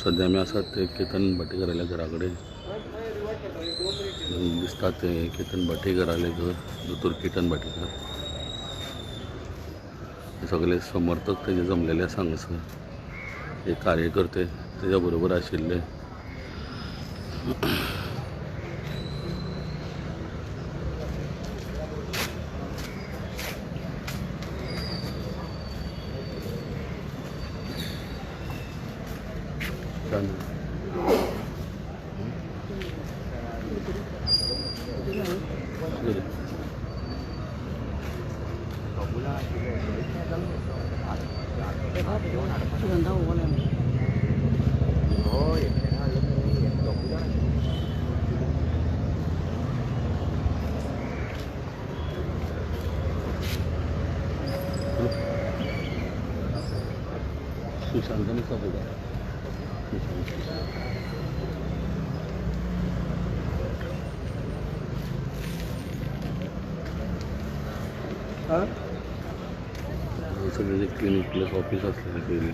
सद्या आमी आसात ते केतन भाटीकाराल्या घरा कडेन. दिसता ते केतन भाटीकारालें घर, दोतोर केतन भाटीकार. सगळे समर्थक तेजे जमलेले आसा हांगासर. हे कार्यकर्ते तेज्या बरोबर आशिल्ले. सुशांत कपूर. सगळे क्लिनिक प्लस ऑफिस असलेलं पयलीं.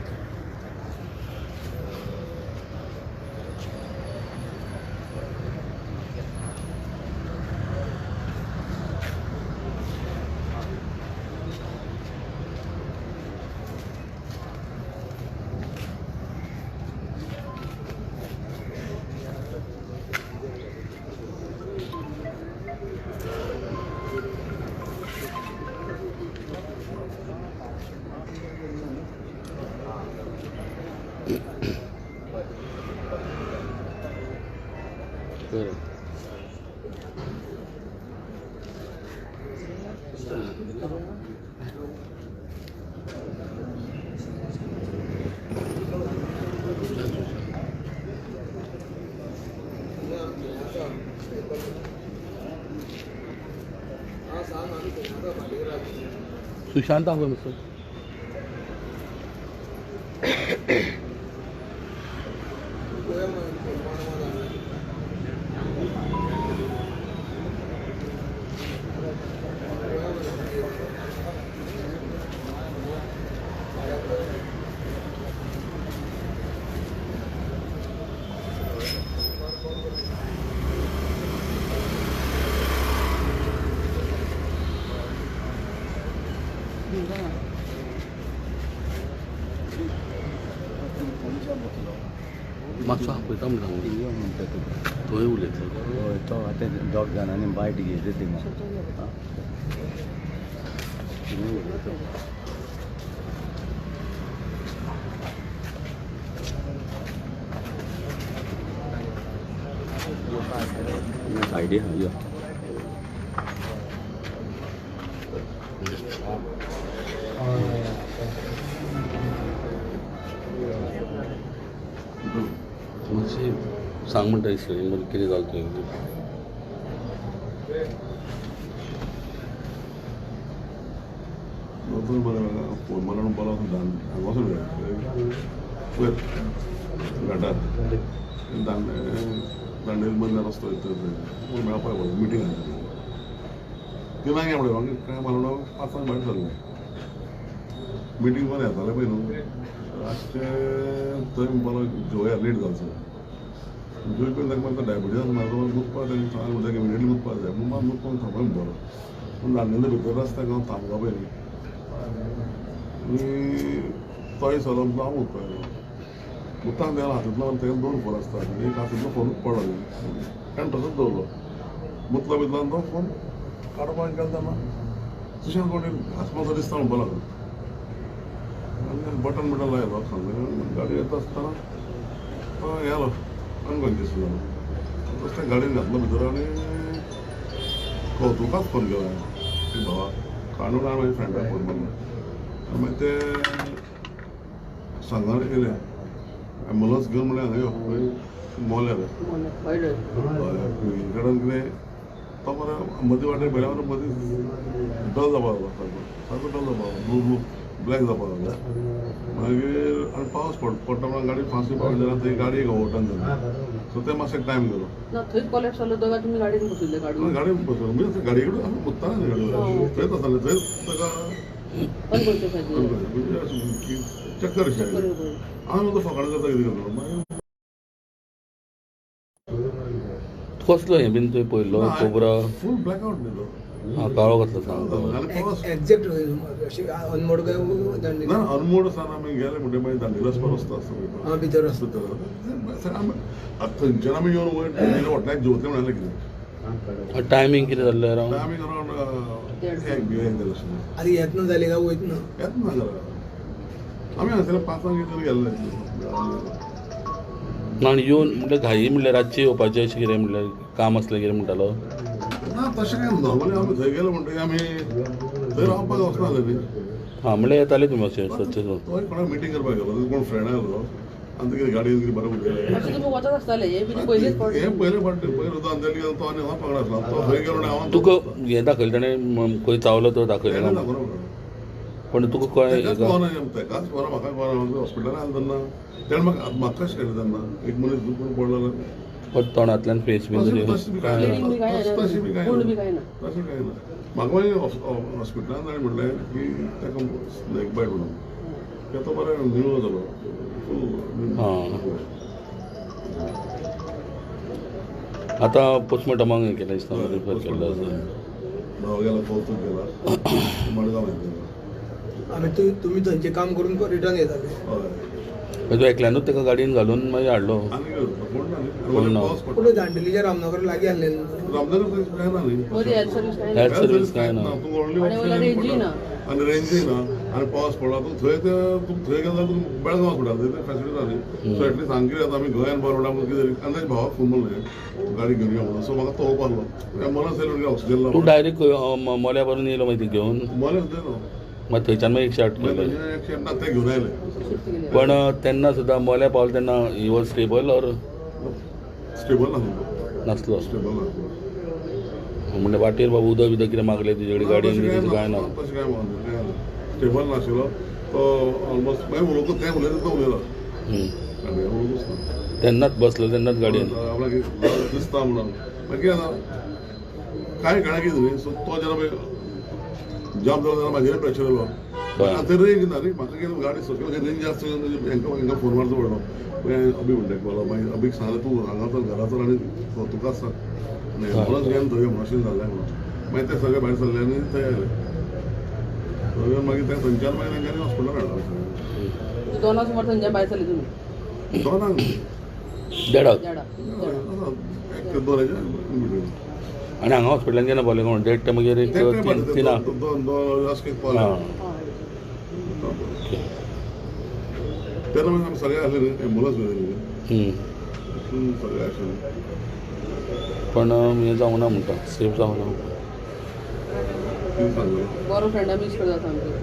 सुशांत आहो मिस्टर. मातसो आपयता म्हणटा थंय उलयतलो. हय, तो आतां दोग जाणांनी बायट घेतली थिंगा. सायडी आहा यो. मातशें सांग म्हणटा इसवरी कितें जालें तुवें. फोन मारून बोला हांगा वचून वयर घाटार दांडेली मदल्या रस्तो वयता थंय मेळपाक पडलो मिटींग आसा. तिनांक या म्हणलें, काय मारून 5 भायर सरलें. मिटींग बरें येतालें पळय न्हू. रातचें थंय म्हणपाक लागलो जेवया, लेट जालो सगळें. जेवय पयलीं ताका म्हाका डायबिटीज आसा, म्हाका मुतपाक ताणें सांगलें म्हणटा इमिडिएटली मुतपाक जाय म्हणून म्हाका मुतपाक थांबय म्हणपाक लागलो. पूण दांडेली भितर रस्त्याक हांव थांबलो पळय न्ही, आनी तोय सरलो म्हणटा हांव मुतपाक येयलो. मुताक गेलो हातांतलो तेका 2 फोन आसता, एक हातांतलो फोन पडलो कारण तसोच दवरलो. मुतलो बितलो आनी तो फोन काडपाक गेलो तेन्ना सुशांत कोणी घांस मातसो दिसता म्हणपाक लागलो. आनी बटन बिटन लायलो सांगलें. गाडी येता आसतना तो येलो अनकॉन्शियस जालो. तसो त्या गाडयेन घातलो भितर आनी कौतुकाच फोन केलो हांवें की भावा काडून हांवें म्हाज्या फ्रेंडाक फोन मारलो. आनी मागीर ते सांगणार येयले एम्बुलन्स घेवन म्हणलें हांगा यो मोल्यार कारण कितें तो मरे मदीं वाटेर पयल्या मरे मदीं डल जावपाक लागलो, सारको सारको डल जावपाक लागलो, ब्लू ब्लू ब्लॅक जावपाक लागलो. मागीर आनी पावस पडटा म्हणून गाडी फास्ट पावली जाल्यार थंय गाडी एक ओवरटर्न जाली. सो तें मातशें टायम गेलो. थंय कोलॅप्स जालो तो तुमी गाडयेन बसयल्ले? गाडयेन बसलो म्हणजे गाडये कडेन आमी मुत्ताना गाडी थंयच आसताले, थंयच ताका चक्कर अशें आयली. हांव म्हणटा फकाणां करता कितें करता. मागीर कसलो हें बीन तुवें पळयल्लो कोबरा फूल ब्लॅकआउट न्ही तो आं काळो घातलो सांग एक्झॅक्ट अशें अनमोड काय दांडेली ना अनमोड आसतना आमी गेले म्हणटे मागीर दांडेली वचपाक रस्तो आसता भितर आसता आतां थंयच्यान आमी येवन वयर दांडेली हॉटेलाक जेवतले म्हणलें कितें टायमींग कितें जाल्लें अरावंड टायमींग अरावंड एक बी एक जालें आशिल्लें. आतां येतना जालें काय वयतना येतना जालें आमी हांगासर 5 तरी गेल्ले ना आनी येवन म्हणल्यार घाई म्हणल्यार रातचें येवपाचें अशें कितें म्हणल्यार काम आसलें कितें म्हणटालो ना तशें काय नॉर्मली आमी थंय गेले म्हणटकीर आमी थंय रावपाक वचनासले न्ही. हां म्हणल्यार येताले तुमी अशें सदचें तो कोणाक मिटींग करपाक गेलो कोण फ्रेंड आयलो आनी तुगे गाडयेन कितें बरें उलयलें अशें तुमी वचत आसताले हे बी पयलींच हें पयलें फावट पयलीं सुद्दां आनी तो आनी हांव पंगडा आसलो तो खंय गेलो आनी हांव तुका हें दाखयलें ताणें खंय चावलो तो दाखयलें ना पण तुका कळ्ळें तेकाच कळना तेकाच कळना म्हाका कळना हॉस्पिटलान आयलें तेन्ना तेणें म्हाका म्हाका कशें केलें तेन्ना एक मनीस दुखून पडलो पण तोंडांतल्यान फेस बीन तशें बी कांय ना तशें कांय ना म्हाका मागीर हॉस्पिटलान ताणें म्हणलें की ताका स्नेक बायट म्हणून तो बरो निवळ जालो हां आतां पोस्टमॉर्टमाक हें केलें दिसता रिफर केल्लो आसा भाव गेला कौतूक गेला मडगांव गेला आनी तुमी थंयचें काम करून रिटर्न येताले. हय तूं एकल्यानूच ताका गाडयेन घालून मागीर हाडलो कोण ना पूण दांडेलीच्या रामनगर लागीं आसलें रामनगर कांय ना न्ही हेल्थ सर्वीस कांय ना रेंजूय ना आनी रेंजूय ना आनी पावस पडला तूं थंय तूं थंय गेलो जाल्यार तुका बेळगांव हॉस्पिटल थंय फॅसिलिटी ना न्ही सो एटलीस्ट हांगा कितें जाता आमी गोंयान बरो म्हणटा कितें आनी ताच्या भावाक फोन मारलें गाडी घेवन यो म्हणून सो म्हाका तो वोवपाक लागलो एम्बुलन्स येयली म्हणटकीर ऑक्सिजन तूं डायरेक्ट मोल्या भरून येयलो मागीर घेवन मोल्या सुद्दां येयलो मागीर थंयच्यान मागीर एकशें आठ केलें एकशें आठ ना ते घेवन आयले पण तेन्ना सुद्दां मोल्या पावलो तेन्ना he was stable or stable नासलो नासलो स्टेबल नासलो म्हणजे वाटेर बाबा उदक बिदक कितें मागलें तुजे कडेन गाडयेन बी कांय ना तशें कांय मागलें स्टेबल नाशिल्लो तो ऑलमोस्ट मागीर उलोवंक तें उलयता तो उलयलो आनी उलोवंकूच ना तेन्नाच बसलो तेन्नाच गाडयेन आपणाक दिसता म्हणून मागीर कितें जाता कांय कळना कितें न्ही सो तो जेन्ना पळय जाम जालो तेन्ना म्हाजेर प्रेशर येयलो आतां रेंज ना न्ही म्हाका कितें गाडी सकयल रेंज आसता हेंकां हेंकां फोन मारचो पडलो मागीर अभी म्हणटा बोलो मागीर अभीक सांगलें तूं हांगा चल घरा चल आनी तुकाच सांग आनी एम्बुलन्स घेवन थंय म्हणून अशें जालें म्हणून मागीर ते सगळे भायर सरले आनी थंय आयले सगळे मागीर ते थंयच्यान मागीर तेंच्यांनी हॉस्पिटलान हाडला दोनां सुमार थंयच्यान भायर सरले तुमी दोनांक देडाक एक दोनाच्या आनी हांगा हॉस्पिटलान केन्ना पावले कोण देड ते मागीर एक तिनां दोन दोन पावले तेन्ना मागीर आमी सगळे आसले न्ही एम्बुलन्स न्ही सगळे आशिल्ले पण हें जावना ना म्हणटा सेफ जावना कितें सांगलें बरो फ्रेंडा मीस करता सामकें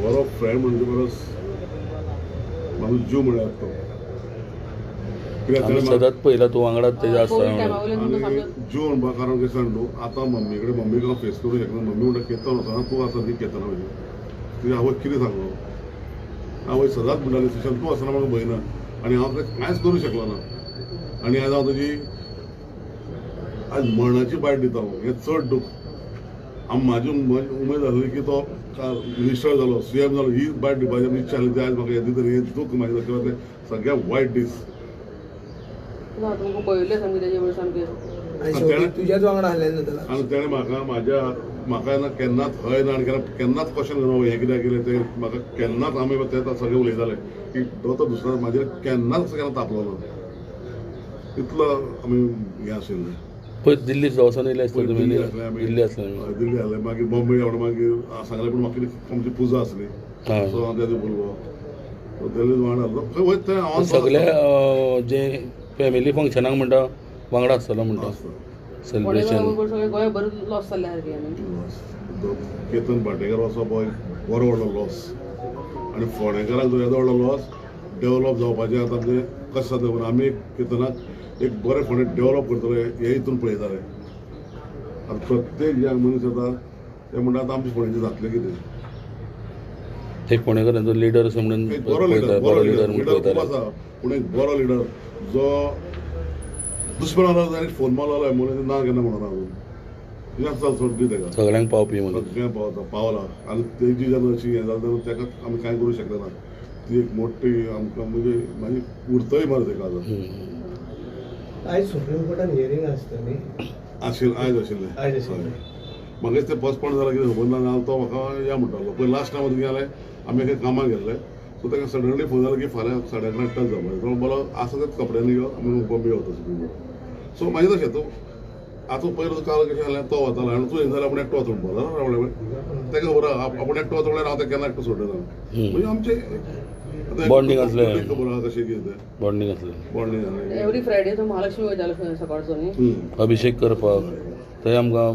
बरो फ्रेंड म्हणजे बरोच म्हाजो जीव म्हळ्यार तो आमी सदांच पळयला तूं वांगडा तेज्या आसता जीव म्हणपा कारण कशें सांग तूं आतां मम्मी कडेन मम्मीक हांव फेस करूं शकना मम्मी म्हणटा केतन वचना तूं आसा न्ही केतना म्हजी तुजी आवय कितें सांगलो आवय सदांच म्हणटाली सुशांत तूं आसतना म्हाका भंय ना आनी हांव कांयच करूं शकलो ना आनी आज हांव तुजी आज मरणाची बायट दिता हांव हें चड दूख आम म्हाजी उमेद आसली की तो मिनिस्टर जालो सीएम जालो ही बायट दिवपाची आमची इच्छा आसली ती आज म्हाका येता तरी हें दूख म्हाजें तकलेंतलें सगळ्यात वायट दीस तुज्याच वांगडा आसलें आनी तेणें म्हाका म्हाज्या म्हाका ना केन्नाच हय ना आनी केन्नाच क्वेश्चन करना हें कित्याक केलें तें म्हाका केन्नाच आमी ते सगळें उलयताले की तो दुसरो म्हाजेर केन्नाच केन्ना तापलो ना इतलो आमी हें आशिल्लें पळय दिल्ली वचोन येयले आसतले तुमी दिल्ली आसले दिल्ली आसले मागीर बॉम्बे आवड मागीर सांगलें पूण म्हाका आमची पुजा आसली सो हांव तेजो भुरगो सो दिल्ली वांगडा आसलो खंय वयता हांव सगळे जे फॅमिली फंक्शनाक म्हणटा वांगडा आसतलो म्हणटा सेलिब्रेशन गोंयभर लॉस जाल्ल्या सारकें केतन भाटेकर असो पळय बरो व्हडलो लॉस आनी फोंडेकारांक येदो व्हडलो लॉस डेवलप जावपाचें आतां आमचें कशें जाता पूण आमी केतनाक एक बरें फोंडें डेवलप करतले हे हितून पळयताले आतां प्रत्येक जे मनीस येता ते म्हणटा आतां आमचें फोंडेचें जातलें कितें एक फोंडेकारांचो लिडर असो म्हणून बरो लिडर बरो लिडर लिडर खूब आसा पूण एक बरो लिडर जो दुश्मन आलो जाल्यार फोन मारलो एम्बुलन्स ना केन्ना म्हणना अजून चल सोड दी तेका सगळ्यांक पावपी म्हणून सगळ्यांक पावता पावला आनी तेजी जेन्ना अशी हें जालें तेन्ना तेका आमी कांय करूं शकले ना ती एक मोठी आमकां म्हणजे म्हाजी उरतली मरे तेका आतां. आयज सुप्रीम कोर्टान हियरींग आसता न्ही? आशिल्लें, आयज आशिल्लें. आयज आशिल्लें. म्हाका ते पोस्टपोन जालां कितें खबर ना. हांव तो म्हाका या म्हणटालो पयलीं लास्ट टायम कितें जालें, आमी एका कामाक गेल्ले, सो ताका सडनली फोन जालो की फाल्यां 11:30 टच जावपाचें. तो बोलो आसा तेच कपड्यांनी यो, आमी बॉम्बे वता सुप्रीम कोर्ट. सो मागीर तशें तूं आतां पयर काल कशें जालें, तो वतालो आनी तूं येयना जाल्यार आपूण एकटो वता म्हणपाक लागलो. ताका खबर आहा आपूण एकटो वता म्हणल्यार हांव ताका केन्ना एकटो सोडना. म्हणजे आमचें बॉन्डिंग आसलें. खबर आहा कशें कितें तें. बॉन्डिंग आसलें. बॉन्डिंग आसलें. एवरी फ्रायडे तो महालक्ष्मी वयतालो खंय सकाळचो न्ही? अभिषेक करपाक थंय आमकां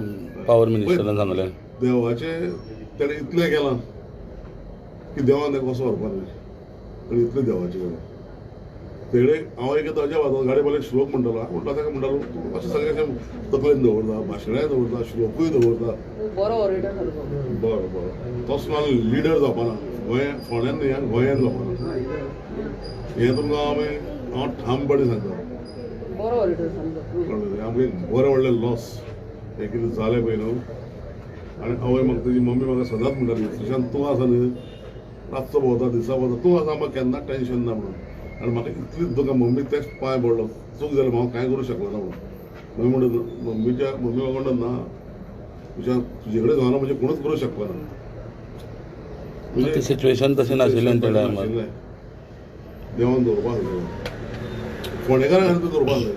पावर मिनिस्टरान सांगलें. देवाचें तेणें इतलें केलां की देवान ताका कसो व्हरपा न्हय, आनी इतलें देवाचें केलां तेणें. हांव एक ताज्या वाजोवप गाडी पयलीं श्लोक म्हणटालो. हांव म्हणटा ताका म्हणटालो तूं अशें सगळें अशें तकलेन दवरता, भाशणाय दवरता, श्लोकूय दवरता. बरो ऑरेटर सारको. बरो बरो तसलो लिडर जावपाना गोंया फोंड्यान न्हय, गोंयान जावपाना हें तुमकां आमी हांव ठामपणी सांगता. बरो ऑरेटर सामको. कळ्ळें? आमकां बरें व्हडलें लॉस हें कितें जालें पळय न्हू. आनी आवय म्हाका, तुजी मम्मी म्हाका सदांच म्हणटाली, सुशांत तूं आसा न्हय, रातचो भोंवता दिसा भोंवता, तूं आसा म्हाका केन्ना टेंशन ना म्हणून. आनी म्हाका इतली तुका मम्मी तेच पांय पडलो, चूक जाली, हांव कांय करूं शकलो ना म्हणून. मम्मी म्हणटा, मम्मीच्या मम्मी म्हाका म्हणटा ना तुज्या तुजे कडेन जावना म्हणजे कोणूच करूं शकलो ना. ते सिच्युएशन तशें नाशिल्लें त्या टायमार. नाशिल्लें. देवान दवरपाक जाय, फोंडेकारां खातीर दवरपाक जाय.